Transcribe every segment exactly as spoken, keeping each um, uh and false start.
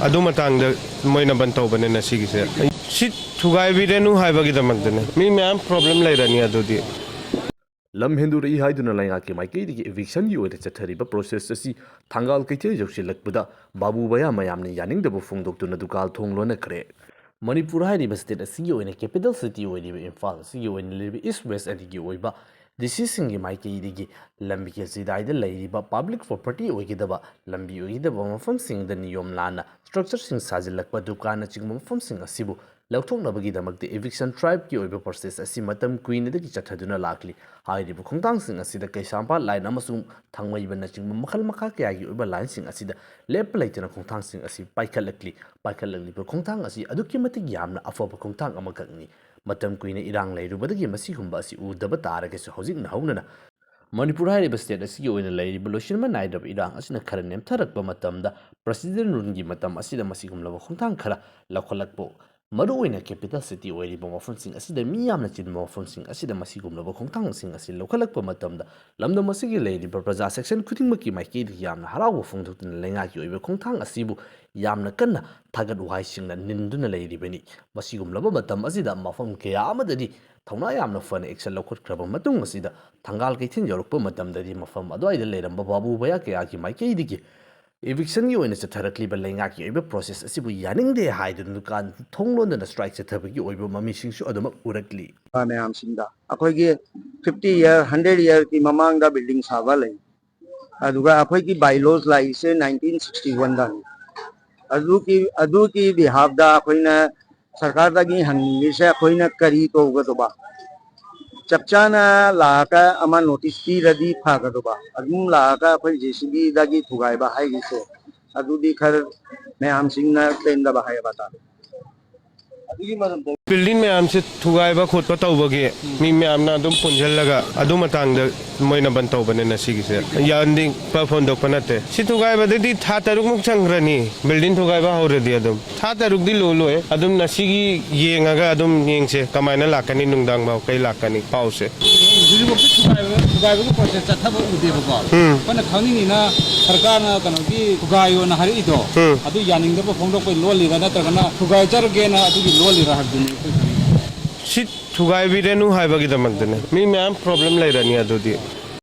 ꯑꯗꯨ ꯃꯇꯥꯡꯗ ꯃꯣꯏꯅ ꯕꯟ ꯇꯧꯕꯅꯤꯅ ꯁꯤꯒꯤꯁꯦ꯫ ꯁꯤ ꯊꯨꯒꯥꯏꯕꯤꯔꯅꯨ ꯍꯥꯏꯕꯒꯤꯗꯃꯛꯇꯅꯦ꯫ ꯃꯤ ꯃꯌꯥꯝ ꯄ꯭ꯔꯣꯕ꯭ꯂꯦꯝ ꯂꯩꯔꯅꯤ ꯑꯗꯨꯗꯤ꯫ ꯂꯝ ꯍꯦꯟꯗꯣꯔꯛꯏ ꯍꯥꯏꯗꯨꯅ ꯂꯩꯉꯥꯛꯀꯤ ꯃꯥꯏꯀꯩꯗꯒꯤ ꯏꯚꯤꯛꯁꯟꯒꯤ ꯑꯣꯏꯅ ꯆꯠꯊꯔꯤꯕ ꯄ꯭ꯔꯣꯁꯦꯁ ꯑꯁꯤ ꯊꯪꯒꯥꯜ ꯀꯩꯊꯦꯜ ꯌꯧꯁꯤꯜꯂꯛꯄꯗ ꯕꯥꯕꯨ ꯚꯌꯥ ꯃꯌꯥꯝꯅ ꯌꯥꯅꯤꯡꯗꯕ ꯐꯣꯡꯗꯣꯛꯇꯨꯅ ꯗꯨꯀꯥꯟ ꯊꯣꯡ ꯂꯣꯟꯅꯈ꯭ꯔꯦ꯫ ꯃꯅꯤꯄꯨꯔ ꯍꯥꯏꯔꯤꯕ ꯁ꯭ꯇꯦꯠ ꯑꯁꯤꯒꯤ ꯑꯣꯏꯅ ꯀꯦꯄꯤꯇꯦꯜ ꯁꯤꯇꯤ ꯑꯣꯏꯔꯤꯕ ꯏꯝꯐꯥꯜ ꯑꯁꯤꯒꯤ ꯑꯣꯏꯅ ꯂꯩꯔꯤꯕ ꯏꯁ ꯋꯦꯁ ꯑꯅꯤꯒꯤ ꯑꯣꯏꯕ ꯗꯤ ꯁꯤꯁꯤꯡꯒꯤ ꯃꯥꯏꯀꯩꯗꯒꯤ ꯂꯝꯕꯤ ꯆꯤꯗꯥꯏꯗ ꯂꯩꯔꯤꯕ ꯄꯕ꯭ꯂꯤꯛ ꯄ꯭ꯔꯣꯄꯔꯇꯤ ꯑꯣꯏꯒꯗꯕ ꯂꯝꯕꯤ ꯑꯣꯏꯒꯗꯕ ꯃꯐꯝꯁꯤꯡꯗ ꯅꯤꯌꯣꯝ ꯂꯥꯟꯅ ꯁ꯭ꯇ꯭ꯔꯛꯆꯔꯁꯤꯡ ꯁꯥꯖꯤꯜꯂꯛꯄ ꯗꯨꯀꯥꯟꯅꯆꯤꯡꯕ ꯃꯐꯝꯁꯤꯡ ꯑꯁꯤꯕꯨ ꯂꯧꯊꯣꯛꯅꯕꯒꯤꯗꯃꯛꯇ ꯏꯚꯤꯛꯁꯟ ꯗ꯭ꯔꯥꯏꯚꯀꯤ ꯑꯣꯏꯕ ꯄ꯭ꯔꯣꯁꯦꯁ ꯑꯁꯤ ꯃꯇꯝ ꯀꯨꯏꯅꯗꯒꯤ ꯆꯠꯊꯗꯨꯅ ꯂꯥꯛꯂꯤ꯫ ꯍꯥꯏꯔꯤꯕ ꯈꯣꯡꯊꯥꯡꯁꯤꯡ ꯑꯁꯤꯗ ꯀꯩꯁꯥꯝꯄꯥꯠ ꯂꯥꯏꯟ ꯑꯃꯁꯨꯡ ꯊꯥꯡꯃꯩꯕꯟꯅꯆꯤꯡꯕ ꯃꯈꯜ ꯃꯈꯥ ꯀꯌꯥꯒꯤ ꯑꯣꯏꯕ ꯂꯥꯏꯟꯁꯤꯡ ꯑꯁꯤꯗ ꯂꯦꯞꯄ ꯂꯩꯇꯅ ꯈꯣꯡꯊꯥꯡꯁꯤꯡ ꯑꯁꯤ ꯄꯥꯏꯈꯠꯂꯛꯂꯤ꯫ ꯄꯥꯏꯈꯠꯂꯛꯂꯤꯕ ꯈꯣꯡꯊꯥꯡ ꯑꯁꯤ ꯑꯗꯨꯛꯀꯤ ꯃꯇꯤꯛ ꯌꯥꯝꯅ ꯑꯐꯕ ꯈꯣꯡꯊꯥꯡ ꯑꯃꯈꯛꯅꯤ꯫ ꯃꯇꯝ ꯀꯨꯏꯅ ꯏꯔꯥꯡ ꯂꯩꯔꯨꯕꯗꯒꯤ ꯃꯁꯤꯒꯨꯝꯕ ꯑꯁꯤ ꯎꯗꯕ ꯇꯥꯔꯒꯁꯨ ꯍꯧꯖꯤꯛꯅ ꯍꯧꯅꯅ ꯃꯅꯤꯄꯨꯔ ꯍꯥꯏꯔꯤꯕ ꯁ꯭ꯇꯦꯠ ꯑꯁꯤꯒꯤ ꯑꯣꯏꯅ ꯂꯩꯔꯤꯕ ꯂꯣꯏꯁꯤꯟꯕ ꯅꯥꯏꯗ꯭ꯔꯕ ꯏꯔꯥꯡ ꯑꯁꯤꯅ ꯈꯔ ꯅꯦꯝꯊꯔꯛꯄ ꯃꯇꯝꯗ ꯄ꯭ꯔꯁꯤꯗꯦꯟ ꯔꯨꯜꯒꯤ ꯃꯇꯝ ꯑꯁꯤꯗ ꯃꯁꯤꯒꯨꯝꯂꯕ ꯈꯣꯡꯊꯥꯡ ꯈꯔ ꯂꯧꯈꯠꯂꯛꯄ, ꯃꯔꯨꯑꯣꯏꯅ ꯀꯦꯄꯤꯇꯦꯜ ꯁꯤꯇꯤ ꯑꯣꯏꯔꯤꯕ ꯃꯐꯝꯁꯤꯡ ꯑꯁꯤꯗ ꯃꯤ ꯌꯥꯝꯅ ꯆꯤꯟꯕ ꯃꯐꯝꯁꯤꯡ ꯑꯁꯤꯗ ꯃꯁꯤꯒꯨꯝꯂꯕ ꯈꯣꯡꯊꯥꯡꯁꯤꯡ ꯑꯁꯤ ꯂꯧꯈꯠꯂꯛꯄ ꯃꯇꯝꯗ ꯂꯝꯗꯝ ꯑꯁꯤꯒꯤ ꯂꯩꯔꯤꯕ ꯄ꯭ꯔꯖꯥ ꯁꯦꯛꯁꯟ ꯈꯨꯗꯤꯡꯃꯛꯀꯤ ꯃꯥꯏꯀꯩꯗꯒꯤ ꯌꯥꯝꯅ ꯍꯔꯥꯎꯕ ꯐꯣꯡꯗꯣꯛꯇꯨꯅ ꯂꯩꯉꯥꯛꯀꯤ ꯑꯣꯏꯕ ꯈꯣꯡꯊꯥꯡ ꯑꯁꯤꯕꯨ ꯌꯥꯝꯅ ꯀꯟꯅ ꯊꯥꯒꯠ ꯋꯥꯍꯩꯁꯤꯡꯅ ꯅꯤꯟꯗꯨꯅ ꯂꯩꯔꯤꯕꯅꯤ꯫ ꯃꯁꯤꯒꯨꯝꯂꯕ ꯃꯇꯝ ꯑꯁꯤꯗ ꯃꯐꯝ ꯀꯌꯥ ꯑꯃꯗꯗꯤ ꯊꯧꯅꯥ ꯌꯥꯝꯅ ꯐꯅ ꯑꯦꯛꯁꯟ ꯂꯧꯈꯠꯈ꯭ꯔꯕ ꯃꯇꯨꯡ ꯑꯁꯤꯗ ꯊꯪꯒꯥꯜ ꯀꯩꯊꯦꯜ ꯌꯧꯔꯛꯄ ꯃꯇꯝꯗꯗꯤ ꯃꯐꯝ ꯑꯗꯨꯋꯥꯏꯗ ꯂꯩꯔꯝꯕ ꯕꯥꯕꯨ ꯚꯌꯥ ꯀꯌꯥꯒꯤ ꯃꯥꯏꯀꯩꯗꯒꯤ ꯏꯚꯤꯛꯁꯟꯒꯤ ꯑꯣꯏꯅ ꯆꯠꯊꯔꯛꯂꯤꯕ ꯂꯩꯉꯥꯛꯀꯤ ꯑꯣꯏꯕ ꯄ꯭ꯔꯣꯁꯦꯁ ꯑꯁꯤꯕꯨ ꯌꯥꯅꯤꯡꯗꯦ ꯍꯥꯏꯗꯨꯅ ꯗꯨꯀꯥꯟ ꯊꯣꯡ ꯂꯣꯟꯗꯅ ꯁ꯭ꯇ꯭ꯔꯥꯏꯛ ꯆꯠꯊꯕꯒꯤ ꯑꯣꯏꯕ ꯃꯃꯤꯁꯤꯡꯁꯨ ꯑꯗꯨꯃꯛ ꯎꯔꯛꯂꯤ꯫ ꯃꯌꯥꯝꯁꯤꯡꯗ ꯑꯩꯈꯣꯏꯒꯤ ꯐꯤꯐꯇꯤ ꯏꯌꯔ, ꯍꯟꯗ꯭ꯔꯦꯠ ꯏꯌꯔꯒꯤ ꯃꯃꯥꯡꯗ ꯕꯤꯜꯗꯤꯡ ꯁꯥꯕ ꯂꯩ, ꯑꯗꯨꯒ ꯑꯩꯈꯣꯏꯒꯤ ꯕꯥꯏꯂꯣꯁ ꯂꯥꯛꯏꯁꯦ ꯅꯥꯏꯟꯇꯤꯟ ꯁꯤꯛꯁꯇꯤ ꯋꯥꯟꯗꯅꯤ꯫ ꯑꯗꯨꯒꯤ ꯑꯗꯨꯒꯤ ꯕꯤꯍꯥꯐꯇ ꯑꯩꯈꯣꯏꯅ ꯁꯔꯀꯥꯔꯗꯒꯤ ꯍꯪꯅꯤꯡꯉꯤꯁꯦ ꯑꯩꯈꯣꯏꯅ ꯀꯔꯤ ꯇꯧꯒꯗꯧꯕ? ꯆꯞ ꯆꯥꯅ ꯂꯥꯛꯑꯒ ꯑꯃ ꯅꯣꯇꯤꯁ ꯄꯤꯔꯗꯤ ꯐꯒꯗꯧꯕ, ꯑꯗꯨꯝ ꯂꯥꯛꯑꯒ ꯑꯩꯈꯣꯏ ꯖꯦ ꯁꯤ ꯕꯤꯗꯒꯤ ꯊꯨꯒꯥꯏꯕ ꯍꯥꯏꯔꯤꯁꯦ ꯑꯗꯨꯗꯤ ꯈꯔ ꯃꯌꯥꯝꯁꯤꯡꯅ ꯄꯦꯟꯗꯕ ꯍꯥꯏꯕ ꯇꯥꯔꯦ꯫ ꯑꯗꯨꯒꯤ ꯃꯔꯝꯗ ꯕꯤꯜꯗꯤꯡ ꯃꯌꯥꯝꯁꯦ ꯊꯨꯒꯥꯏꯕ ꯈꯣꯠꯄ ꯇꯧꯕꯒꯤ ꯃꯤ ꯃꯌꯥꯝꯅ ꯑꯗꯨꯝ ꯄꯨꯟꯁꯤꯜꯂꯒ ꯑꯗꯨ ꯃꯇꯥꯡꯗ ꯃꯣꯏꯅ ꯕꯟ ꯇꯧꯕꯅꯤꯅ ꯁꯤꯒꯤꯁꯦ ꯌꯥꯟꯗꯤꯛꯄ ꯐꯣꯟꯗꯣꯛꯄ ꯅꯠꯇꯦ꯫ ꯁꯤ ꯊꯨꯒꯥꯏꯕꯗꯗꯤ ꯊꯥ ꯇꯔꯨꯛꯃꯨꯛ ꯆꯪꯈ꯭ꯔꯅꯤ꯫ ꯕꯤꯜꯗꯤꯡ ꯊꯨꯒꯥꯏꯕ ꯍꯧꯔꯗꯤ ꯑꯗꯨꯝ ꯊꯥ ꯇꯔꯨꯛꯇꯤ ꯂꯣꯜꯂꯣꯏ꯫ ꯑꯗꯨꯝ ꯉꯁꯤꯒꯤ ꯌꯦꯡꯉꯒ ꯑꯗꯨꯝ ꯌꯦꯡꯁꯦ ꯀꯃꯥꯏꯅ ꯂꯥꯛꯀꯅꯤ, ꯅꯨꯡꯗꯥꯡ ꯐꯥꯎ ꯀꯩ ꯂꯥꯛꯀꯅꯤ ꯄꯥꯎꯁꯦ꯫ ꯍꯧꯖꯤꯛꯐꯥꯎꯗ ꯊꯨꯒꯥꯏꯕ-, ꯊꯨꯒꯥꯏꯕꯒꯤ ꯄ꯭ꯔꯣꯁꯦꯁ ꯆꯠꯊꯕ ꯎꯗꯦꯕꯀꯣ꯫ ꯎꯝ꯫ ꯑꯩꯈꯣꯏꯅ ꯈꯪꯅꯤꯡꯉꯤꯅ ꯁꯔꯀꯥꯔꯅ ꯀꯩꯅꯣꯒꯤ ꯊꯨꯒꯥꯏꯌꯣꯅ ꯍꯥꯏꯔꯛꯏꯗꯣ, ꯎꯝ꯫ ꯑꯗꯨ ꯌꯥꯅꯤꯡꯗꯕ ꯐꯣꯡꯗꯣꯛꯄꯩ ꯂꯣꯜꯂꯤꯔꯥ ꯅꯠꯇ꯭ꯔꯒꯅ ꯊꯨꯒꯥꯏꯖꯔꯒꯦꯅ ꯑꯗꯨꯒꯤ ꯂꯣꯜꯂꯤꯔꯥ ꯍꯥꯏꯕꯗꯨꯅꯤ ꯑꯩꯈꯣꯏ ꯈꯪꯅꯤꯡꯉꯤꯁꯦ꯫ ꯁꯤ ꯊꯨꯒꯥꯏꯕꯤꯔꯅꯨ ꯍꯥꯏꯕꯒꯤꯗꯃꯛꯇꯅꯦ꯫ ꯃꯤ ꯃꯌꯥꯝ ꯄ꯭ꯔꯣꯕ꯭ꯂꯦꯝ ꯂꯩꯔꯅꯤ ꯑꯗꯨꯗꯤ꯫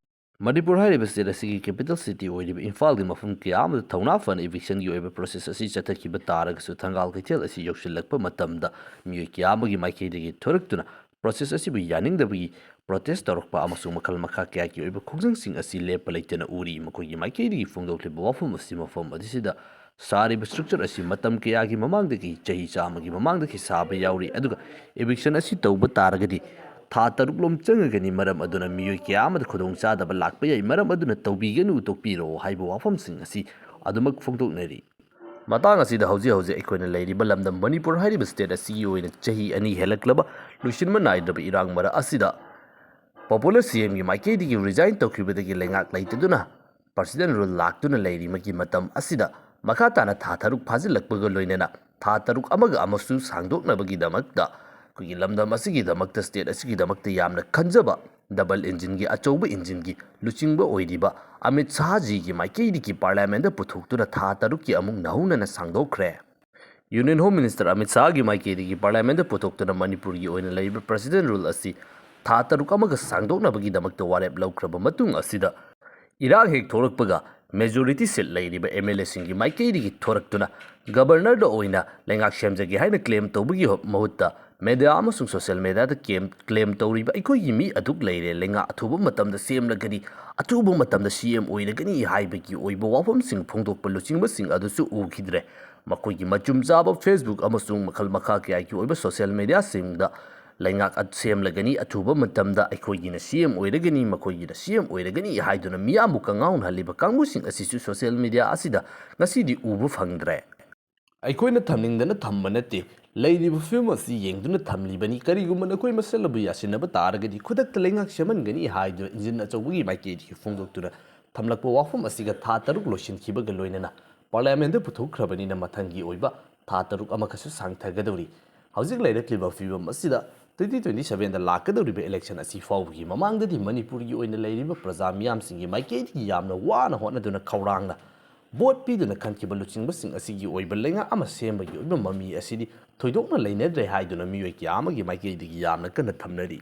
ꯃꯅꯤꯄꯨꯔ ꯍꯥꯏꯔꯤꯕ ꯁ꯭ꯇꯦꯠ ꯑꯁꯤꯒꯤ ꯀꯦꯄꯤꯇꯦꯜ ꯁꯤꯇꯤ ꯑꯣꯏꯔꯤꯕ ꯏꯝꯐꯥꯜꯒꯤ ꯃꯐꯝ ꯀꯌꯥ ꯑꯃꯗ ꯊꯧꯅꯥ ꯐꯅ ꯏꯚꯤꯛꯁꯟꯒꯤ ꯑꯣꯏꯕ ꯄ꯭ꯔꯣꯁꯦꯁ ꯑꯁꯤ ꯆꯠꯊꯈꯤꯕ ꯇꯥꯔꯒꯁꯨ, ꯊꯪꯒꯥꯜ ꯀꯩꯊꯦꯜ ꯑꯁꯤ ꯌꯧꯁꯤꯜꯂꯛꯄ ꯃꯇꯝꯗ ꯃꯤꯑꯣꯏ ꯀꯌꯥ ꯑꯃꯒꯤ ꯃꯥꯏꯀꯩꯗꯒꯤ ꯊꯣꯔꯛꯇꯨꯅ ꯄ꯭ꯔꯣꯁꯦꯁ ꯑꯁꯤꯕꯨ ꯌꯥꯅꯤꯡꯗꯕꯒꯤ ꯄ꯭ꯔꯣꯇꯦꯁ ꯇꯧꯔꯛꯄ ꯑꯃꯁꯨꯡ ꯃꯈꯜ ꯃꯈꯥ ꯀꯌꯥꯒꯤ ꯑꯣꯏꯕ ꯈꯣꯡꯖꯪꯁꯤꯡ ꯑꯁꯤ ꯂꯦꯞꯄ ꯂꯩꯇꯅ ꯎꯔꯤ꯫ ꯃꯈꯣꯏꯒꯤ ꯃꯥꯏꯀꯩꯗꯒꯤ ꯐꯣꯡꯗꯣꯛꯂꯤꯕ ꯋꯥꯐꯝ ꯑꯁꯤ ꯃꯐꯝ ꯑꯁꯤꯗ ꯁꯥꯔꯤꯕ ꯁ꯭ꯇ꯭ꯔꯛꯆꯔ ꯑꯁꯤ ꯃꯇꯝ ꯀꯌꯥꯒꯤ ꯃꯃꯥꯡꯗꯒꯤ, ꯆꯍꯤ ꯆꯥꯝꯃꯒꯤ ꯃꯃꯥꯡꯗꯒꯤ ꯁꯥꯕ ꯌꯥꯎꯔꯤ, ꯑꯗꯨꯒ ꯏꯚꯤꯛꯁꯟ ꯑꯁꯤ ꯇꯧꯕ ꯇꯥꯔꯒꯗꯤ ꯊꯥ ꯇꯔꯨꯛꯂꯣꯝ ꯆꯪꯉꯒꯅꯤ, ꯃꯔꯝ ꯑꯗꯨꯅ ꯃꯤꯑꯣꯏ ꯀꯌꯥ ꯑꯃꯗ ꯈꯨꯗꯣꯡꯆꯥꯗꯕ ꯂꯥꯛꯄ ꯌꯥꯏ, ꯃꯔꯝ ꯑꯗꯨꯅ ꯇꯧꯕꯤꯒꯅꯨ, ꯇꯣꯛꯄꯤꯔꯣ ꯍꯥꯏꯕ ꯋꯥꯐꯝꯁꯤꯡ ꯑꯁꯤ ꯑꯗꯨꯃꯛ ꯐꯣꯡꯗꯣꯛꯅꯔꯤ꯫ ꯃꯇꯥꯡ ꯑꯁꯤꯗ ꯍꯧꯖꯤꯛ ꯍꯧꯖꯤꯛ ꯑꯩꯈꯣꯏꯅ ꯂꯩꯔꯤꯕ ꯂꯝꯗꯝ ꯃꯅꯤꯄꯨꯔ ꯍꯥꯏꯔꯤꯕ ꯁ꯭ꯇꯦꯠ ꯑꯁꯤꯒꯤ ꯑꯣꯏꯅ ꯆꯍꯤ ꯑꯅꯤ ꯍꯦꯜꯂꯛꯂꯕ ꯂꯣꯏꯁꯤꯟꯕ ꯅꯥꯏꯗ꯭ꯔꯕ ꯏꯔꯥꯡ ꯃꯔꯛ ꯑꯁꯤꯗ ꯄꯣꯄꯨꯂꯔ ꯁꯤ ꯑꯦꯝꯒꯤ ꯃꯥꯏꯀꯩꯗꯒꯤ ꯔꯤꯖꯥꯏꯟ ꯇꯧꯈꯤꯕꯗꯒꯤ ꯂꯩꯉꯥꯛ ꯂꯩꯇꯗꯨꯅ ꯄ꯭ꯔꯁꯤꯗꯦꯟ ꯔꯨꯜ ꯂꯥꯛꯇꯨꯅ ꯂꯩꯔꯤꯕꯒꯤ ꯃꯇꯝ ꯑꯁꯤꯗ ꯃꯈꯥ ꯇꯥꯅ ꯊꯥ ꯇꯔꯨꯛ ꯐꯥꯖꯤꯜꯂꯛꯄꯒ ꯂꯣꯏꯅꯅ ꯊꯥ ꯇꯔꯨꯛ ꯑꯃꯒ ꯑꯃꯁꯨ ꯁꯥꯡꯗꯣꯛꯅꯕꯒꯤꯗꯃꯛꯇ ꯑꯩꯈꯣꯏꯒꯤ ꯂꯝꯗꯝ ꯑꯁꯤꯒꯤꯗꯃꯛꯇ, ꯁ꯭ꯇꯦꯠ ꯑꯁꯤꯒꯤꯗꯃꯛꯇ ꯌꯥꯝꯅ ꯈꯟꯖꯕ ꯗꯕꯜ ꯏꯟꯖꯤꯟꯒꯤ ꯑꯆꯧꯕ ꯏꯟꯖꯤꯟꯒꯤ ꯂꯨꯆꯤꯡꯕ ꯑꯣꯏꯔꯤꯕ ꯑꯃꯤꯠ ꯁꯥꯍꯖꯤꯒꯤ ꯃꯥꯏꯀꯩꯗꯒꯤ ꯄꯥꯔꯂꯤꯌꯥꯃꯦꯟꯗ ꯄꯨꯊꯣꯛꯇꯨꯅ ꯊꯥ ꯇꯔꯨꯛꯀꯤ ꯑꯃꯨꯛ ꯅꯧꯍꯧꯅꯅ ꯁꯥꯡꯗꯣꯛꯈ꯭ꯔꯦ꯫ ꯌꯨꯅꯤꯌꯟ ꯍꯣꯝ ꯃꯤꯅꯤꯁꯇꯔ ꯑꯃꯤꯠ ꯁꯥꯍꯒꯤ ꯃꯥꯏꯀꯩꯗꯒꯤ ꯄꯥꯔꯂꯤꯌꯥꯃꯦꯟꯗ ꯄꯨꯊꯣꯛꯇꯨꯅ ꯃꯅꯤꯄꯨꯔꯒꯤ ꯑꯣꯏꯅ ꯂꯩꯔꯤꯕ ꯄ꯭ꯔꯁꯤꯗꯦꯟ ꯔꯨꯜ ꯑꯁꯤ ꯊꯥ ꯇꯔꯨꯛ ꯑꯃꯒ ꯁꯥꯡꯗꯣꯛꯅꯕꯒꯤꯗꯃꯛꯇ ꯋꯥꯔꯦꯞ ꯂꯧꯈ꯭ꯔꯕ ꯃꯇꯨꯡ ꯑꯁꯤꯗ ꯏꯔꯥꯡ ꯍꯦꯛ ꯊꯣꯛꯂꯛꯄꯒ ꯃꯦꯖꯣꯔꯤꯇꯤ ꯁꯤꯠ ꯂꯩꯔꯤꯕ ꯑꯦꯝ ꯑꯦꯜ ꯑꯦꯁꯤꯡꯒꯤ ꯃꯥꯏꯀꯩꯗꯒꯤ ꯊꯣꯔꯛꯇꯨꯅ ꯒꯕꯔꯅꯔꯗ ꯑꯣꯏꯅ ꯂꯩꯉꯥꯛ ꯁꯦꯝꯖꯒꯦ ꯍꯥꯏꯅ ꯀ꯭ꯂꯦꯝ ꯇꯧꯕꯒꯤ ꯃꯍꯨꯠꯇ ꯃꯦꯗꯤꯌꯥ ꯑꯃꯁꯨꯡ ꯁꯣꯁꯤꯌꯦꯜ ꯃꯦꯗꯤꯌꯥꯗ ꯀꯦꯝ-, ꯀ꯭ꯂꯦꯝ ꯇꯧꯔꯤꯕ "ꯑꯩꯈꯣꯏꯒꯤ ꯃꯤ ꯑꯗꯨꯛ ꯂꯩꯔꯦ, ꯂꯩꯉꯥꯛ ꯑꯊꯨꯕ ꯃꯇꯝꯗ ꯁꯦꯝꯂꯒꯅꯤ, ꯑꯊꯨꯕ ꯃꯇꯝꯗ ꯁꯤ ꯑꯦꯝ ꯑꯣꯏꯔꯒꯅꯤ" ꯍꯥꯏꯕꯒꯤ ꯑꯣꯏꯕ ꯋꯥꯐꯝꯁꯤꯡ ꯐꯣꯡꯗꯣꯛꯄ ꯂꯨꯆꯤꯡꯕꯁꯤꯡ ꯑꯗꯨꯁꯨ ꯎꯈꯤꯗ꯭ꯔꯦ꯫ ꯃꯈꯣꯏꯒꯤ ꯃꯆꯨꯝ ꯆꯥꯕ Facebook ꯑꯃꯁꯨꯡ ꯃꯈꯜ ꯃꯈꯥ ꯀꯌꯥꯒꯤ ꯑꯣꯏꯕ ꯁꯣꯁꯤꯌꯦꯜ ꯃꯦꯗꯤꯌꯥꯁꯤꯡꯗ ꯂꯩꯉꯥꯛ ꯑ-, ꯁꯦꯝꯂꯒꯅꯤ, ꯑꯊꯨꯕ ꯃꯇꯝꯗ ꯑꯩꯈꯣꯏꯒꯤꯅ ꯁꯤ ꯑꯦꯝ ꯑꯣꯏꯔꯒꯅꯤ, ꯃꯈꯣꯏꯒꯤꯅ ꯁꯤ ꯑꯦꯝ ꯑꯣꯏꯔꯒꯅꯤ ꯍꯥꯏꯗꯨꯅ ꯃꯤꯌꯥꯝꯕꯨ ꯀꯪꯉꯥꯎꯅꯍꯜꯂꯤꯕ ꯀꯥꯡꯕꯨꯁꯤꯡ ꯑꯁꯤꯁꯨ ꯁꯣꯁꯤꯌꯦꯜ ꯃꯦꯗꯤꯌꯥ ꯑꯁꯤꯗ ꯉꯁꯤꯗꯤ ꯎꯕ ꯐꯪꯗ꯭ꯔꯦ꯫ ꯑꯩꯈꯣꯏꯅ ꯊꯝꯅꯤꯡꯗꯅ ꯊꯝꯕ ꯅꯠꯇꯦ, ꯂꯩꯔꯤꯕ ꯐꯤꯕꯝ ꯑꯁꯤ ꯌꯦꯡꯗꯨꯅ ꯊꯝꯂꯤꯕꯅꯤ꯫ ꯀꯔꯤꯒꯨꯝꯕ ꯅꯈꯣꯏ ꯃꯁꯦꯜꯅꯕꯨ ꯌꯥꯁꯤꯟꯅꯕ ꯇꯥꯔꯒꯗꯤ ꯈꯨꯗꯛꯇ ꯂꯩꯉꯥꯛ ꯁꯦꯝꯍꯟꯒꯅꯤ ꯍꯥꯏꯗꯨꯅ ꯏꯟꯖꯤꯟ ꯑꯆꯧꯕꯒꯤ ꯃꯥꯏꯀꯩꯗꯒꯤ ꯐꯣꯡꯗꯣꯛꯇꯨꯅ ꯊꯝꯂꯛꯄ ꯋꯥꯐꯝ ꯑꯁꯤꯒ ꯊꯥ ꯇꯔꯨꯛ ꯂꯣꯏꯁꯤꯟꯈꯤꯕꯒ ꯂꯣꯏꯅꯅ ꯄꯥꯔꯂꯤꯌꯥꯃꯦꯟꯗ ꯄꯨꯊꯣꯛꯈ꯭ꯔꯕꯅꯤꯅ ꯃꯊꯪꯒꯤ ꯑꯣꯏꯕ ꯊꯥ ꯇꯔꯨꯛ ꯑꯃꯈꯛꯁꯨ ꯁꯥꯡꯊꯒꯗꯧꯔꯤ꯫ ꯍꯧꯖꯤꯛ ꯂꯩꯔꯛꯂꯤꯕ ꯐꯤꯕꯝ ꯑꯁꯤꯗ twenty twenty sevenꯗ ꯂꯥꯛꯀꯗꯧꯔꯤꯕ election ꯑꯁꯤ ꯐꯥꯎꯕꯒꯤ ꯃꯃꯥꯡꯗꯗꯤ ꯃꯅꯤꯄꯨꯔꯒꯤ ꯑꯣꯏꯅ ꯂꯩꯔꯤꯕ ꯄ꯭ꯔꯖꯥ ꯃꯤꯌꯥꯝꯁꯤꯡꯒꯤ ꯃꯥꯏꯀꯩꯗꯒꯤ ꯌꯥꯝꯅ ꯋꯥꯅ ꯍꯣꯠꯅꯗꯨꯅ ꯈꯧꯔꯥꯡꯅ vote ꯄꯤꯗꯨꯅ ꯈꯟꯈꯤꯕ ꯂꯨꯆꯤꯡꯕꯁꯤꯡ ꯑꯁꯤꯒꯤ ꯑꯣꯏꯕ ꯂꯩꯉꯥꯛ ꯑꯃ ꯁꯦꯝꯕꯒꯤ ꯑꯣꯏꯕ ꯃꯃꯤ ꯑꯁꯤꯗꯤ ꯊꯣꯏꯗꯣꯛꯅ ꯂꯩꯅꯗ꯭ꯔꯦ ꯍꯥꯏꯗꯨꯅ ꯃꯤꯑꯣꯏ ꯀꯌꯥ ꯑꯃꯒꯤ ꯃꯥꯏꯀꯩꯗꯒꯤ ꯌꯥꯝꯅ ꯀꯟꯅ ꯊꯝꯅꯔꯤ꯫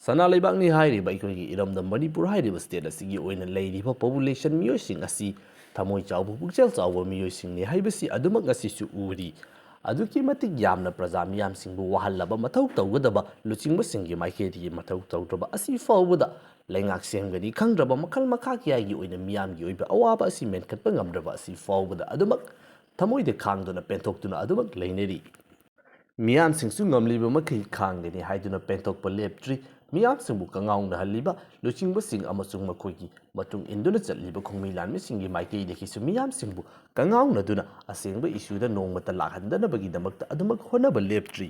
ꯁꯅꯥ ꯂꯩꯕꯥꯛꯅꯤ ꯍꯥꯏꯔꯤꯕ ꯑꯩꯈꯣꯏꯒꯤ ꯏꯔꯝꯗꯝ ꯃꯅꯤꯄꯨꯔ ꯍꯥꯏꯔꯤꯕ state ꯑꯁꯤꯒꯤ ꯑꯣꯏꯅ ꯂꯩꯔꯤꯕ population ꯃꯤꯑꯣꯏꯁꯤꯡ ꯑꯁꯤ ꯊꯃꯣꯏ ꯆꯥꯎꯕ, ꯄꯨꯛꯆꯦꯜ ꯆꯥꯎꯕ ꯃꯤꯑꯣꯏꯁꯤꯡꯅꯤ ꯍꯥꯏꯕꯁꯤ ꯑꯗꯨꯃꯛ ꯉꯁꯤꯁꯨ ꯎꯔꯤ꯫ ꯑꯗꯨꯛꯀꯤ ꯃꯇꯤꯛ ꯌꯥꯝꯅ ꯄ꯭ꯔꯖꯥ ꯃꯤꯌꯥꯝꯁꯤꯡꯕꯨ ꯋꯥꯍꯜꯂꯕ, ꯃꯊꯧ ꯇꯧꯒꯗꯕ ꯂꯨꯆꯤꯡꯕꯁꯤꯡꯒꯤ ꯃꯥꯏꯀꯩꯗꯒꯤ ꯃꯊꯧ ꯇꯧꯗ꯭ꯔꯕ ꯑꯁꯤ ꯐꯥꯎꯕꯗ ꯂꯩꯉꯥꯛ ꯁꯦꯝꯒꯅꯤ ꯈꯪꯗ꯭ꯔꯕ ꯃꯈꯜ ꯃꯈꯥ ꯀꯌꯥꯒꯤ ꯑꯣꯏꯅ ꯃꯤꯌꯥꯝꯒꯤ ꯑꯣꯏꯕ ꯑꯋꯥꯕ ꯑꯁꯤ ꯃꯦꯟꯈꯠꯄ ꯉꯝꯗ꯭ꯔꯕ ꯑꯁꯤ ꯐꯥꯎꯕꯗ ꯑꯗꯨꯃꯛ ꯊꯃꯣꯏꯗ ꯈꯥꯡꯗꯨꯅ ꯄꯦꯟꯊꯣꯛꯇꯨꯅ ꯑꯗꯨꯃꯛ ꯂꯩꯅꯔꯤ꯫ ꯃꯤꯌꯥꯝꯁꯤꯡꯁꯨ ꯉꯝꯂꯤꯕ ꯃꯈꯩ ꯈꯥꯡꯒꯅꯤ ꯍꯥꯏꯗꯨꯅ ꯄꯦꯟꯊꯣꯛꯄ ꯂꯦꯞꯇ꯭ꯔꯤ꯫ ꯃꯤꯌꯥꯝꯁꯤꯡꯕꯨ ꯀꯉꯥꯎꯅꯍꯜꯂꯤꯕ ꯂꯨꯆꯤꯡꯕꯁꯤꯡ ꯑꯃꯁꯨꯡ ꯃꯈꯣꯏꯒꯤ ꯃꯇꯨꯡ ꯏꯟꯗꯨꯅ ꯆꯠꯂꯤꯕ ꯈꯣꯡꯃꯤ ꯂꯥꯟꯃꯤꯁꯤꯡꯒꯤ ꯃꯥꯏꯀꯩꯗꯒꯤꯁꯨ ꯃꯤꯌꯥꯝꯁꯤꯡꯕꯨ ꯀꯉꯥꯎꯅꯗꯨꯅ ꯑꯁꯦꯡꯕ issueꯗ ꯅꯣꯡꯃꯇ ꯂꯥꯛꯍꯟꯗꯅꯕꯒꯤꯗꯃꯛꯇ ꯑꯗꯨꯃꯛ ꯍꯣꯠꯅꯕ ꯂꯦꯞꯇ꯭ꯔꯤ꯫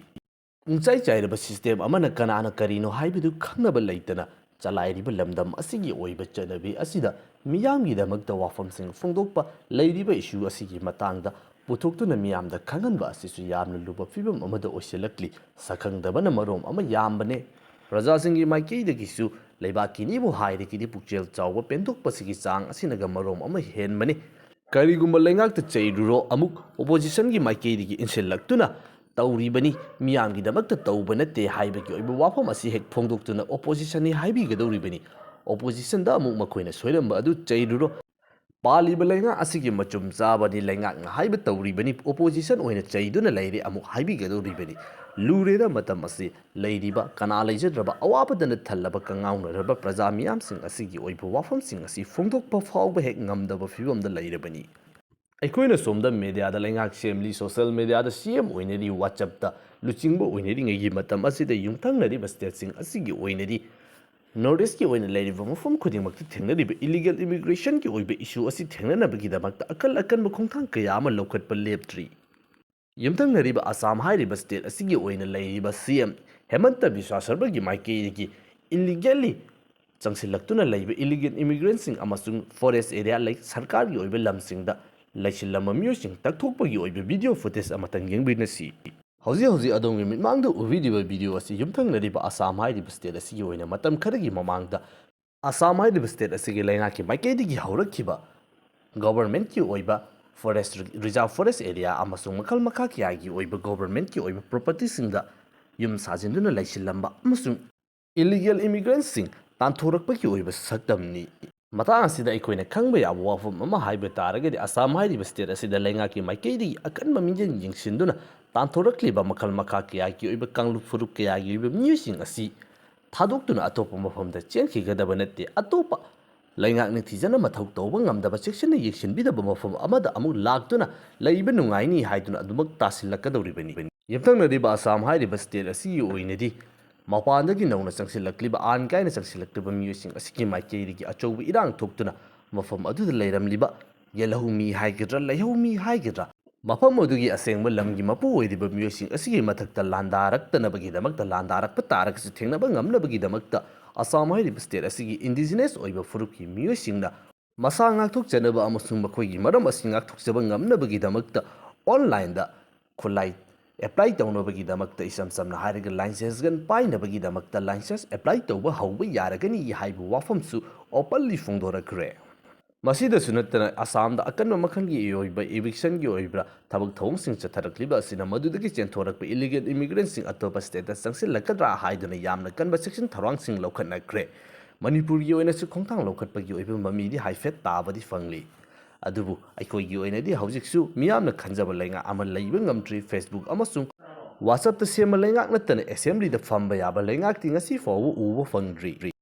ꯄꯨꯡꯆꯥꯏ ꯆꯥꯏꯔꯕ system ꯑꯃꯅ ꯀꯅꯥꯅ ꯀꯔꯤꯅꯣ ꯍꯥꯏꯕꯗꯨ ꯈꯪꯅꯕ ꯂꯩꯇꯅ ꯆꯂꯥꯏꯔꯤꯕ ꯂꯝꯗꯝ ꯑꯁꯤꯒꯤ ꯑꯣꯏꯕ ꯆꯠꯅꯕꯤ ꯑꯁꯤꯗ ꯃꯤꯌꯥꯝꯒꯤꯗꯃꯛꯇ ꯋꯥꯐꯝꯁꯤꯡ ꯐꯣꯡꯗꯣꯛꯄ, ꯂꯩꯔꯤꯕ issue ꯑꯁꯤꯒꯤ ꯃꯇꯥꯡꯗ ꯄꯨꯊꯣꯛꯇꯨꯅ ꯃꯤꯌꯥꯝꯗ ꯈꯪꯍꯟꯕ ꯑꯁꯤꯁꯨ ꯌꯥꯝꯅ ꯂꯨꯕ ꯐꯤꯕꯝ ꯑꯃꯗ ꯑꯣꯏꯁꯤꯜꯂꯛꯂꯤ꯫ ꯁꯛꯈꯪꯗꯕꯅ ꯃꯔꯣꯝ ꯑꯃ ꯌꯥꯝꯕꯅꯦ꯫ ꯄ꯭ꯔꯖꯥꯁꯤꯡꯒꯤ ꯃꯥꯏꯀꯩꯗꯒꯤꯁꯨ ꯂꯩꯕꯥꯛꯀꯤꯅꯤꯕꯨ ꯍꯥꯏꯔꯒꯗꯤ ꯄꯨꯛꯆꯦꯜ ꯆꯥꯎꯕ ꯄꯦꯟꯊꯣꯛꯄꯁꯤꯒꯤ ꯆꯥꯡ ꯑꯁꯤꯅꯒ ꯃꯔꯣꯝ ꯑꯃ ꯍꯦꯟꯕꯅꯤ꯫ ꯀꯔꯤꯒꯨꯝꯕ ꯂꯩꯉꯥꯛꯇ ꯆꯩꯔꯨꯔꯣ ꯑꯃꯨꯛ oppositionꯒꯤ ꯃꯥꯏꯀꯩꯗꯒꯤ ꯏꯟꯁꯤꯜꯂꯛꯇꯨꯅ ꯇꯧꯔꯤꯕꯅꯤ, ꯃꯤꯌꯥꯝꯒꯤꯗꯃꯛꯇ ꯇꯧꯕ ꯅꯠꯇꯦ ꯍꯥꯏꯕꯒꯤ ꯑꯣꯏꯕ ꯋꯥꯐꯝ ꯑꯁꯤ ꯍꯦꯛ ꯐꯣꯡꯗꯣꯛꯇꯨꯅ oppositionꯅꯤ ꯍꯥꯏꯕꯤꯒꯗꯧꯔꯤꯕꯅꯤ꯫ Oppositionꯗ ꯑꯃꯨꯛ ꯃꯈꯣꯏꯅ ꯁꯣꯏꯔꯝꯕ ꯑꯗꯨ ꯆꯩꯔꯨꯔꯣ꯫ ꯄꯥꯜꯂꯤꯕ ꯂꯩꯉꯥꯛ ꯑꯁꯤꯒꯤ ꯃꯆꯨꯝ ꯆꯥꯕꯅꯤ, ꯂꯩꯉꯥꯛꯅ ꯍꯥꯏꯕ ꯇꯧꯔꯤꯕꯅꯤ, opposition ꯑꯣꯏꯅ ꯆꯩꯗꯨꯅ ꯂꯩꯔꯦ ꯑꯃꯨꯛ ꯍꯥꯏꯕꯤꯒꯗꯧꯔꯤꯕꯅꯤ꯫ ꯂꯨꯔꯦꯗ ꯃꯇꯝ ꯑꯁꯤ꯫ ꯂꯩꯔꯤꯕ ꯀꯅꯥ ꯂꯩꯖꯗ꯭ꯔꯕ, ꯑꯋꯥꯕꯗꯅ ꯊꯜꯂꯕ ꯀꯉꯥꯎꯅꯔꯕ ꯄ꯭ꯔꯖꯥ ꯃꯤꯌꯥꯝꯁꯤꯡ ꯑꯁꯤꯒꯤ ꯑꯣꯏꯕ ꯋꯥꯐꯝꯁꯤꯡ ꯑꯁꯤ ꯐꯣꯡꯗꯣꯛꯄ ꯐꯥꯎꯕ ꯍꯦꯛ ꯉꯝꯗꯕ ꯐꯤꯕꯝꯗ ꯂꯩꯔꯕꯅꯤ꯫ ꯑꯩꯈꯣꯏꯅ ꯁꯣꯝꯗ mediaꯗ ꯂꯩꯉꯥꯛ ꯁꯦꯝꯂꯤ, social mediaꯗ CM ꯑꯣꯏꯅꯔꯤ, WhatsAppꯇ ꯂꯨꯆꯤꯡꯕ ꯑꯣꯏꯅꯔꯤꯉꯩꯒꯤ ꯃꯇꯝ ꯑꯁꯤꯗ ꯌꯨꯝꯊꯪꯅꯔꯤꯕ stateꯁꯤꯡ ꯑꯁꯤꯒꯤ ꯑꯣꯏꯅꯗꯤ North Eastꯀꯤ ꯑꯣꯏꯅ ꯂꯩꯔꯤꯕ ꯃꯐꯝ ꯈꯨꯗꯤꯡꯃꯛꯇ ꯊꯦꯡꯅꯔꯤꯕ illegal immigrationꯒꯤ ꯑꯣꯏꯕ issue ꯑꯁꯤ ꯊꯦꯡꯅꯅꯕꯒꯤꯗꯃꯛꯇ ꯑꯀꯟ ꯑꯀꯟꯕ ꯈꯣꯡꯊꯥꯡ ꯀꯌꯥ ꯑꯃ ꯂꯧꯈꯠꯄ ꯂꯦꯞꯇ꯭ꯔꯤ꯫ ꯌꯨꯝꯊꯪꯅꯔꯤꯕ ꯑꯁꯥꯝ ꯍꯥꯏꯔꯤꯕ ꯁ꯭ꯇꯦꯠ ꯑꯁꯤꯒꯤ ꯑꯣꯏꯅ ꯂꯩꯔꯤꯕ ꯁꯤ ꯑꯦꯝ ꯍꯦꯃꯟꯇ ꯕꯤꯁ꯭ꯋꯥ ꯁꯔꯃꯒꯤ ꯃꯥꯏꯀꯩꯗꯒꯤ ꯏꯂꯤꯒꯦꯜꯂꯤ ꯆꯪꯁꯤꯜꯂꯛꯇꯨꯅ ꯂꯩꯕ ꯏꯂꯤꯒꯦꯜ ꯏꯃꯤꯒ꯭ꯔꯦꯟꯁꯤꯡ ꯑꯃꯁꯨꯡ ꯐꯣꯔꯦꯁ ꯑꯦꯔꯤꯌꯥ ꯂꯩ ꯁꯔꯀꯥꯔꯒꯤ ꯑꯣꯏꯕ ꯂꯝꯁꯤꯡꯗ ꯂꯩꯁꯤꯜꯂꯝꯕ ꯃꯤꯑꯣꯏꯁꯤꯡ ꯇꯛꯊꯣꯛꯄꯒꯤ ꯑꯣꯏꯕ ꯚꯤꯗꯤꯑꯣ ꯐꯨꯇꯦꯖ ꯑꯃꯇꯪ ꯌꯦꯡꯕꯤꯅꯁꯤ꯫ ꯍꯧꯖꯤꯛ ꯍꯧꯖꯤꯛ ꯑꯗꯣꯝꯒꯤ ꯃꯤꯠꯃꯥꯡꯗ ꯎꯕꯤꯔꯤꯕ ꯚꯤꯗꯤꯑꯣ ꯑꯁꯤ ꯌꯨꯝꯊꯪꯅꯔꯤꯕ ꯑꯁꯥꯝ ꯍꯥꯏꯔꯤꯕ ꯁ꯭ꯇꯦꯠ ꯑꯁꯤꯒꯤ ꯑꯣꯏꯅ ꯃꯇꯝ ꯈꯔꯒꯤ ꯃꯃꯥꯡꯗ ꯑꯁꯥꯝ ꯍꯥꯏꯔꯤꯕ ꯁ꯭ꯇꯦꯠ ꯑꯁꯤꯒꯤ ꯂꯩꯉꯥꯛꯀꯤ ꯃꯥꯏꯀꯩꯗꯒꯤ ꯍꯧꯔꯛꯈꯤꯕ ꯒꯣꯚꯔꯟꯃꯦꯟꯠꯀꯤ ꯑꯣꯏꯕ ꯐꯣꯔꯦꯁ, ꯔꯤꯖꯥꯔꯚ ꯐꯣꯔꯦꯁ ꯑꯦꯔꯤꯌꯥ ꯑꯃꯁꯨꯡ ꯃꯈꯜ ꯃꯈꯥ ꯀꯌꯥꯒꯤ ꯑꯣꯏꯕ ꯒꯣꯚꯔꯟꯃꯦꯟꯠꯀꯤ ꯑꯣꯏꯕ ꯄ꯭ꯔꯣꯄꯔꯇꯤꯁꯤꯡꯗ ꯌꯨꯝ ꯁꯥꯖꯤꯟꯗꯨꯅ ꯂꯩꯁꯤꯜꯂꯝꯕ ꯑꯃꯁꯨꯡ ꯏꯂꯤꯒꯦꯜ ꯏꯃꯤꯒ꯭ꯔꯦꯟꯠꯁꯤꯡ ꯇꯥꯟꯊꯣꯔꯛꯄꯒꯤ ꯑꯣꯏꯕ ꯁꯛꯇꯝꯅꯤ꯫ ꯃꯇꯥꯡ ꯑꯁꯤꯗ ꯑꯩꯈꯣꯏꯅ ꯈꯪꯕ ꯌꯥꯕ ꯋꯥꯐꯝ ꯑꯃ ꯍꯥꯏꯕ ꯇꯥꯔꯒꯗꯤ, ꯑꯁꯥꯝ ꯍꯥꯏꯔꯤꯕ ꯁ꯭ꯇꯦꯠ ꯑꯁꯤꯗ ꯂꯩꯉꯥꯛꯀꯤ ꯃꯥꯏꯀꯩꯗꯒꯤ ꯑꯀꯟꯕ ꯃꯤꯠꯌꯦꯡ ꯌꯦꯡꯁꯤꯟꯗꯨꯅ ꯇꯥꯟꯊꯣꯔꯛꯂꯤꯕ ꯃꯈꯜ ꯃꯈꯥ ꯀꯌꯥꯒꯤ ꯑꯣꯏꯕ ꯀꯥꯡꯂꯨꯞ ꯐꯨꯔꯨꯞ ꯀꯌꯥꯒꯤ ꯑꯣꯏꯕ ꯃꯤꯑꯣꯏꯁꯤꯡ ꯑꯁꯤ ꯊꯥꯗꯣꯛꯇꯨꯅ ꯑꯇꯣꯞꯄ ꯃꯐꯝꯗ ꯆꯦꯟꯈꯤꯒꯗꯕ ꯅꯠꯇꯦ꯫ ꯑꯇꯣꯞꯄ ꯂꯩꯉꯥꯛ ꯅꯤꯡꯊꯤꯖꯅ ꯃꯊꯧ ꯇꯧꯕ ꯉꯝꯗꯕ, ꯆꯦꯛꯁꯤꯟꯅ ꯌꯦꯡꯁꯤꯟꯕꯤꯗꯕ ꯃꯐꯝ ꯑꯃꯗ ꯑꯃꯨꯛ ꯂꯥꯛꯇꯨꯅ ꯂꯩꯕ ꯅꯨꯡꯉꯥꯏꯅꯤ ꯍꯥꯏꯗꯨꯅ ꯑꯗꯨꯃꯛ ꯇꯥꯁꯤꯜꯂꯛꯀꯗꯧꯔꯤꯕꯅꯤ꯫ ꯌꯨꯝꯊꯪꯅꯔꯤꯕ ꯑꯁꯥꯝ ꯍꯥꯏꯔꯤꯕ ꯁ꯭ꯇꯦꯠ ꯑꯁꯤꯒꯤ ꯑꯣꯏꯅꯗꯤ ꯃꯄꯥꯟꯗꯒꯤ ꯅꯧꯅ ꯆꯪꯁꯤꯜꯂꯛꯂꯤꯕ, ꯑꯥꯏꯟ ꯀꯥꯏꯅ ꯆꯪꯁꯤꯜꯂꯛꯂꯤꯕ ꯃꯤꯑꯣꯏꯁꯤꯡ ꯑꯁꯤꯒꯤ ꯃꯥꯏꯀꯩꯗꯒꯤ ꯑꯆꯧꯕ ꯏꯔꯥꯡ ꯊꯣꯛꯇꯨꯅ ꯃꯐꯝ ꯑꯗꯨꯗ ꯂꯩꯔꯝꯂꯤꯕ ꯌꯦꯜꯍꯧꯃꯤ ꯍꯥꯏꯒꯗ꯭ꯔꯥ, ꯂꯩꯍꯧꯃꯤ ꯍꯥꯏꯒꯗ꯭ꯔꯥ, ꯃꯐꯝ ꯑꯗꯨꯒꯤ ꯑꯁꯦꯡꯕ ꯂꯝꯒꯤ ꯃꯄꯨ ꯑꯣꯏꯔꯤꯕ ꯃꯤꯑꯣꯏꯁꯤꯡ ꯑꯁꯤꯒꯤ ꯃꯊꯛꯇ ꯂꯥꯟꯗꯥꯔꯛꯇꯅꯕꯒꯤꯗꯃꯛꯇ, ꯂꯥꯟꯗꯥꯔꯛꯄ ꯇꯥꯔꯒꯁꯨ ꯊꯦꯡꯅꯕ ꯉꯝꯅꯕꯒꯤꯗꯃꯛꯇ, ꯑꯁꯥꯝ ꯍꯥꯏꯔꯤꯕ ꯁ꯭ꯇꯦꯠ ꯑꯁꯤꯒꯤ ꯏꯟꯗꯤꯖꯤꯅꯁ ꯑꯣꯏꯕ ꯐꯨꯔꯨꯞꯀꯤ ꯃꯤꯑꯣꯏꯁꯤꯡꯅ ꯃꯁꯥ ꯉꯥꯛꯊꯣꯛꯆꯅꯕ ꯑꯃꯁꯨꯡ ꯃꯈꯣꯏꯒꯤ ꯃꯔꯝ ꯑꯁꯤ ꯉꯥꯛꯊꯣꯛꯆꯕ ꯉꯝꯅꯕꯒꯤꯗꯃꯛꯇ ꯑꯣꯟꯂꯥꯏꯟꯗ ꯈꯨꯠꯂꯥꯏ ꯑꯦꯄ꯭ꯂꯥꯏ ꯇꯧꯅꯕꯒꯤꯗꯃꯛꯇ, ꯏꯁꯝ ꯁꯝꯅ ꯍꯥꯏꯔꯒ ꯂꯥꯏꯁꯦꯟꯁ ꯒꯟ ꯄꯥꯏꯅꯕꯒꯤꯗꯃꯛꯇ ꯂꯥꯏꯁꯦꯟꯁ ꯑꯦꯄ꯭ꯂꯥꯏ ꯇꯧꯕ ꯍꯧꯕ ꯌꯥꯔꯒꯅꯤ ꯍꯥꯏꯕ ꯋꯥꯐꯝꯁꯨ ꯑꯣꯄꯟꯂꯤ ꯐꯣꯡꯗꯣꯔꯛꯈ꯭ꯔꯦ꯫ ꯃꯁꯤꯗꯁꯨ ꯅꯠꯇꯅ ꯑꯁꯥꯝꯗ ꯑꯀꯟꯕ ꯃꯈꯜꯒꯤ ꯑꯣꯏꯕ ꯏꯚꯤꯛꯁꯟꯒꯤ ꯑꯣꯏꯕ ꯊꯕꯛ ꯊꯧꯑꯣꯡꯁꯤꯡ ꯆꯠꯊꯔꯛꯂꯤꯕ ꯑꯁꯤꯅ ꯃꯗꯨꯗꯒꯤ ꯆꯦꯟꯊꯣꯔꯛꯄ ꯏꯂꯤꯒꯦꯜ ꯏꯃꯤꯒ꯭ꯔꯦꯟꯠꯁꯤꯡ ꯑꯇꯣꯞꯄ ꯁ꯭ꯇꯦꯠꯇ ꯆꯪꯁꯤꯜꯂꯛꯀꯗ꯭ꯔꯥ ꯍꯥꯏꯗꯨꯅ ꯌꯥꯝꯅ ꯀꯟꯕ ꯆꯦꯛꯁꯤꯟ ꯊꯧꯔꯥꯡꯁꯤꯡ ꯂꯧꯈꯠꯅꯈ꯭ꯔꯦ꯫ ꯃꯅꯤꯄꯨꯔꯒꯤ ꯑꯣꯏꯅꯁꯨ ꯈꯣꯡꯊꯥꯡ ꯂꯧꯈꯠꯄꯒꯤ ꯑꯣꯏꯕ ꯃꯃꯤꯗꯤ ꯍꯥꯏꯐꯦꯠ ꯇꯥꯕꯗꯤ ꯐꯪꯂꯤ꯫ ꯑꯗꯨꯕꯨ ꯑꯩꯈꯣꯏꯒꯤ ꯑꯣꯏꯅꯗꯤ ꯍꯧꯖꯤꯛꯁꯨ ꯃꯤꯌꯥꯝꯅ ꯈꯟꯖꯕ ꯂꯩꯉꯥꯛ ꯑꯃ ꯂꯩꯕ ꯉꯝꯗ꯭ꯔꯤ꯫ ꯐꯦꯁꯕꯨꯛ ꯑꯃꯁꯨꯡ ꯋꯥꯆꯞꯇ ꯁꯦꯝꯕ ꯂꯩꯉꯥꯛ ꯅꯠꯇꯅ ꯑꯦꯁꯦꯝꯕ꯭ꯂꯤꯗ ꯐꯝꯕ ꯌꯥꯕ ꯂꯩꯉꯥꯛꯇꯤ ꯉꯁꯤ ꯐꯥꯎꯕ ꯎꯕ ꯐꯪꯗ꯭ꯔꯤ꯫